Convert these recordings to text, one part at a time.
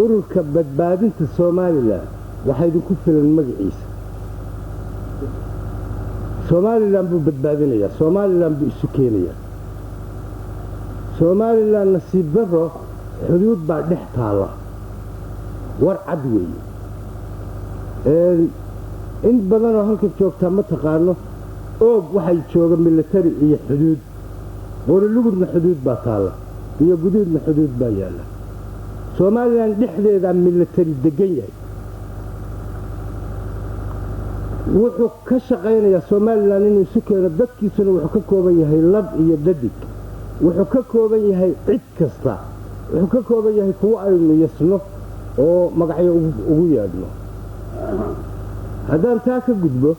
Ururka Badbaadinta Somalilan waxaa idinku filan magaciisa. Somalilan buu badbaadinayaa, Somalilan buu isu keenayaa. Somalilan, nasiib daro, xuduud baa dhex taalla. War cad weeye. In badanoo halkan joogtaa ma taqaano. Oog waxay jooga military iyo xuduud, Qorilugudna xuduud baa taalla iyo Guduudna xuduud baa yaalla. Somalilan dhexdeedaa military degan yahay. Wuxuu ka shaqaynayaa Somalilan inuu isu keeno. Dadkiisuna wuxuu ka kooban yahay lab iyo dhadig, wuxuu ka kooban yahay cid kasta, wuxuu ka kooban yahay kuwo aynu yasno oo magacyo ugu yeedhno. Haddaan taa ka gudbo,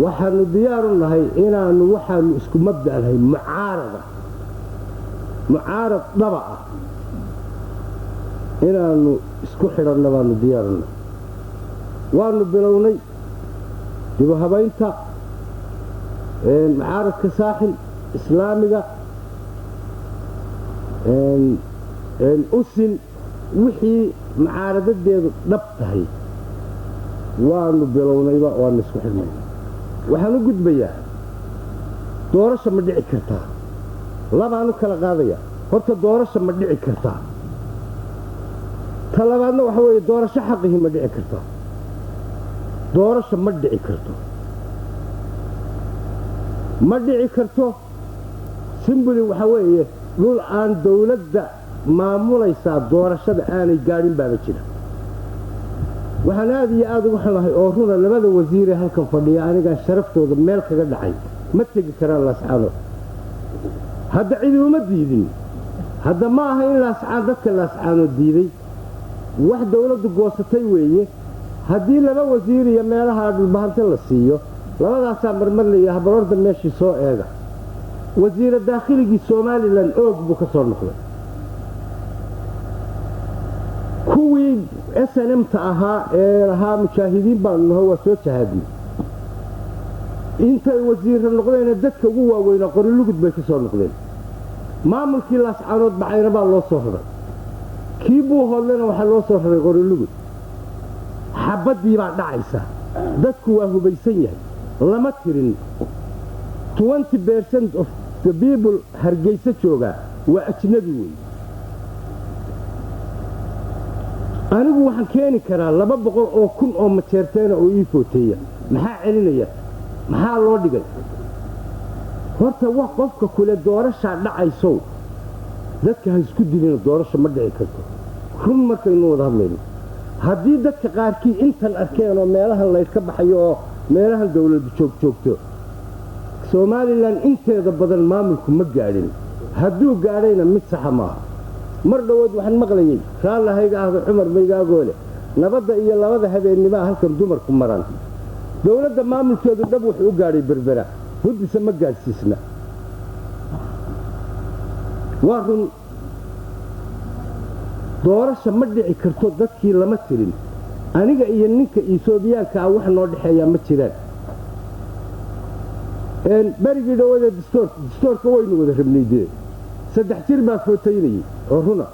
waxaanu diyaaru nahay inaannu waxaanu isku mabda'nahay mucaarada, mucaarad dhaba ah inaannu isku xidhanno baanu diyaaru nahay. Waanu bilownay dibu habaynta mucaaradka Saaxil, Islaamiga, usin, wixii mucaaradadeedu dhab tahay waanu bilownayba, waanu isku xidhnay. Waxaan u gudbayaa doorasha ma dhici kartaa. Labaanu kala qaadaya. Horta doorasha ma dhici kartaa? Ta labaadna waxa weeye, doorasho xaqihii ma dhici kartaa? Doorasha ma dhici karto, ma dhici karto. Simply waxa weeye, dhul aan dawladda maamulaysaa doorashada aanay gaadhin baaba jira. Waxaan aad iyo aada uga xunahay oo runa, labada wasiiree halkan fadhiya anigaa sharaftooda meel kaga dhacay, ma tegi karaan Laascaanood. Hadda cidi uma diidin. Hadda ma aha in Laascaan dadka Laascaanood diiday, wax dawladdu goosatay weeye. Haddii laba wasiir iyo meelaha Dhulbahante la siiyo, labadaasaa marmar layaha balorda meeshii soo eega. Wasiira daakhiligii Somalilan Oog buu ka soo noqday. Kuwii SNM-ta ahaa ee lahaa mujaahidiin baanu naho, waa soo jahaadnay, intay wasiirra noqdeena dadka ugu waaweynaa Qorilugud bay ka soo noqdeen. Maamulkii Laascaanood Bacayna baa loo soo raray, kii Buuhoodlena waxaa loo soo raray Qorilugud. Xabaddii baa dhacaysa, dadku waa hubaysan yahay, lama tirin. 20% of the people Hargeysa joogaa waa ajnabi wey. Anigu waxaan keeni karaa 200,000 oo Majeerteena oo ii footeeya. Maxaa celinaya? Maxaa loo dhigay? Horta wax qofka kule doorashaa dhacaysow, dadka ha isku dilina. Doorasha ma dhici karto, run markaynu wada hadlayno. Haddii dadka qaarkii intan arkeen oo meelahan laydh ka baxayo oo meelahan dawladdu joogjoogto, Somalilan inteeda badan maamulku ma gaadhin. Hadduu gaadhayna mid saxa maaha. Mar dhowood waxaan maqlayay, raallahayga ahdo, Cumar Maygaagoole, nabadda iyo labada habeennimaa halkan dumarku maran. Dawladda maamulkeedu dhab wuxuu u gaadhay Berbera, Huddisa ma gaadhsiisna. Waa run, doorasha ma dhici karto, dadkii lama tirin. Aniga iyo ninka Etoobiyaanka ah wax noo dhexeeyaa ma jiraan. Berigii dhawaada distoorka waynu wada rabnay dee, 3 jir baa footaynayay oo runa,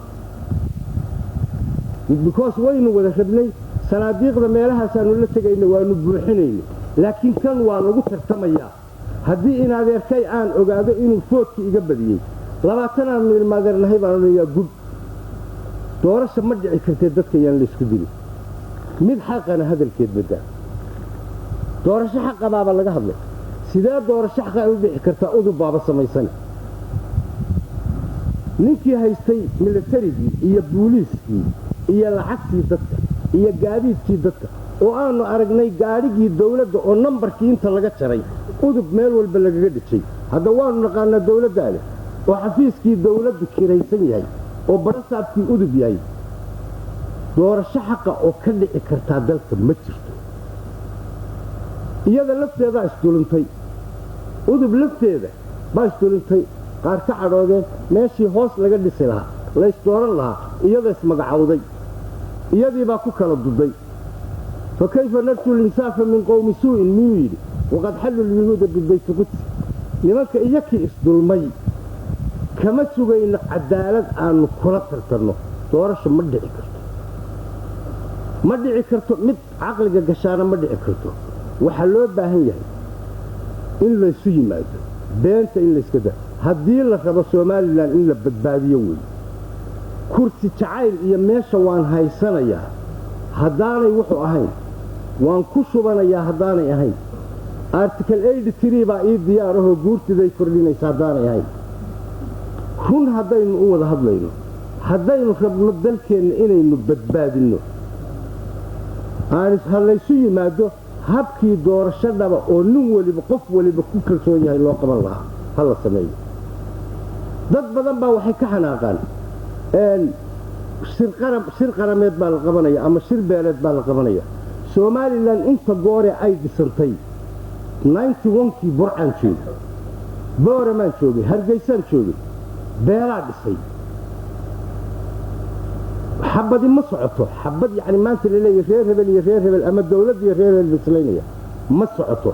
because waynu wada rabnay. Sanaadiiqda meelahaasaanu la tegayna, waanu buuxinaynay. Laakiin kan waa lagu tartamayaa. Haddii in adeerkay aan ogaado inuu foodkii iga badiyey, 20 aanu ilmaadeernahay baan odhanayaa gub. Doorasha ma dhici kartee, dadka yaan la isku dilin. Mid xaqana hadalkeed badaa. Doorasho xaqa baaba laga hadlay. Sidee doorasho xaqa ay u dhici kartaa? Udub baaba samaysane. Ninkii haystay militarigii iyo booliiskii iyo lacagtii dadka iyo gaadiidkii dadka, oo aanu aragnay gaadhigii dawladda oo nambarkii inta laga jaray Udub meel walba lagaga dhijay. Hadda waanu naqaanaa dawladdaa leh, oo xafiiskii dawladdu kiraysan yahay oo barasaabkii Udub yahay. Doorasho xaqa oo ka dhici kartaa dalka ma jirto. Iyada lafteedaa isdulintay, Udub lafteeda baa isdulintay. Qaar ka cadhoodeen meeshii hoos laga dhisi lahaa, laysdooran lahaa, iyada ismagacowday, iyadiibaa ku kala duday. Fa kayfa narju linsaafa min qowmi suu'in, miyuu yidhi, waqad xallu lyahuuda bibayti qudsi. Nimanka iyakii isdulmay kama sugayno cadaalad aanu kula tartanno. Doorasho ma dhici karto. Ma dhici karto. Mid caqliga gashaana ma dhici karto. Waxaa loo baahan yahay in laysu yimaado, beenta in layska da. Haddii la rabo Somaliland in la badbaadiyo wey. Kursi jacayl iyo meesha waan haysanayaa haddaanay wuxuu ahayn, waan ku shubanayaa haddaanay ahayn, Article 83 baa ii diyaar ahoo guurtiday kordhinaysa haddaanay ahayn, run haddaynu u wada hadlayno, haddaynu rabno dalkeenna inaynu badbaadinno, aan ha laysu yimaado. Habkii doorasho dhaba oo nin waliba, qof waliba ku kalsoon yahay loo qaban lahaa ha la sameeyo. Dad badan baa waxay ka xanaaqaan shir qarameed baa la qabanaya ama shir beeleed baa la qabanaya. Somaliland inta goore ay dhisantay, 91-kii Burcaan joogay, Booramaan joogay, Hargeysaan joogay, beelaa dhisay. Xabadi ma socoto. Xabad yacni maanta la leeyahy reer hebel iyo reer hebel ama dawladd iyo reer hebel bislaynaya ma socoto,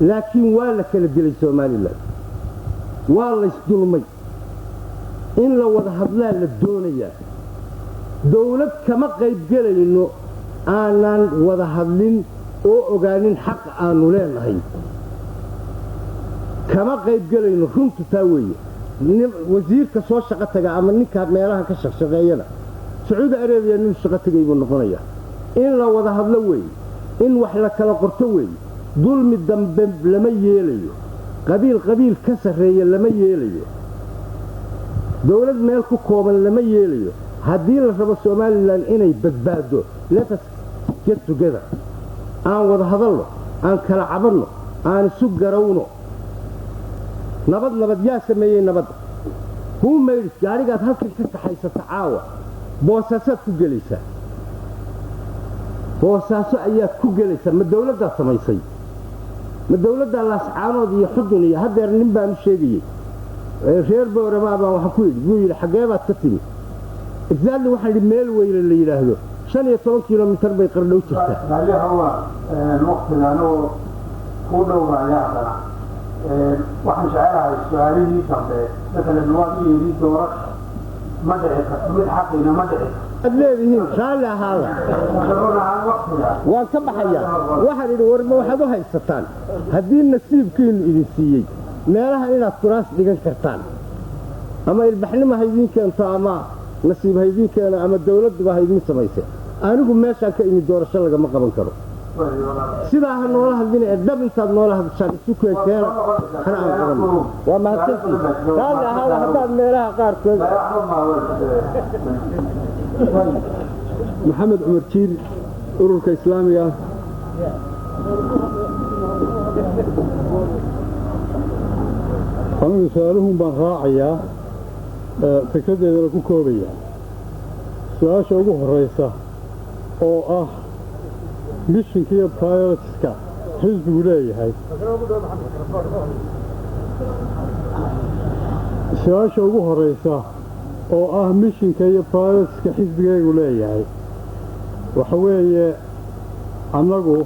laakiin waa la kala dilay Somaliland, waa laysdulmay. In la wada hadlaa la doonayaa. Dawlad kama qaybgelayno aanan wada hadlin oo ogaanin xaqa aanu leenahay. Kama qaybgelayno. Runtu taa weeye. Wasiirka soo shaqo taga ama ninka meelaha ka shaqshaqeeyana, Sacuudi Arabiya nin shaqo tegay buu noqonayaa. In la wada hadlo weeye, in wax la kala qorto weeye. Dulmi dambe lama yeelayo. Qabiil qabiil ka sarreeya lama yeelayo. Dawlad meel ku kooban lama yeelayo. Haddii la rabo Somaliland inay badbaado, let us get together. Aan wada hadalno, aan kala cabanno, aan isu garawno. Nabad, nabad yaa sameeyey? Nabadda who made it? Gaarigaad halkan ka kaxaysata caawa Boosaasaad ku gelaysaa, Boosaaso ayaad ku gelaysaa. Ma dawladdaad samaysay? Ma dawladdaa Laascaanood iyo Xudun iyo haddeer nin baan u sheegayey reer Booramaa baan waxaan ku yidhi, buu yidhi, "Xaggee baad ka timi exactly?" Waxaan idhi, "Meel weyne la yidhaahdo, 15 kilomitir bay Qardhow jirtaa." Raallihawa, waqtiga anigoo ku dhowraya, haddana waxaan jecelahay su-aalihii dambe. Masalan, waad i yidhi doorasho ma dhici karto, mid xaqiina ma dhici karto. Aad leedihiin raalli ahaada. Run ahaan waqtiga Waan ka baxayaa. Waxaan idhi, warma waxaad u haysataan haddii nasiibkiinu idin siiyey meelaha inaad kuraas dhigan kartaan, ama ilbaxnimo ha idiin keento, ama nasiib ha idiin keeno, ama dawladduba ha idiin samaysay, anigu meeshaan ka imid doorasho lagama qaban karo. Sidaa ha noola hadlina ee dhab intaad noola hadashaan isu keenkeena hana aan qabanno. Waa mahadsantiin. Raalli ahaada haddaad meelaha qaarkood. Maxamed Cumar Jiir, Ururka Islaamiga. Anigu su-aaluhun baan raacayaa, fikraddeedana ku koobaya. Su-aasha ugu horraysa oo ah missionka iyo prioritiska xisbigu leeyahay. Su-aasha ugu horraysa oo ah missionka iyo prioritiska xisbigaygu leeyahay waxa weeye annagu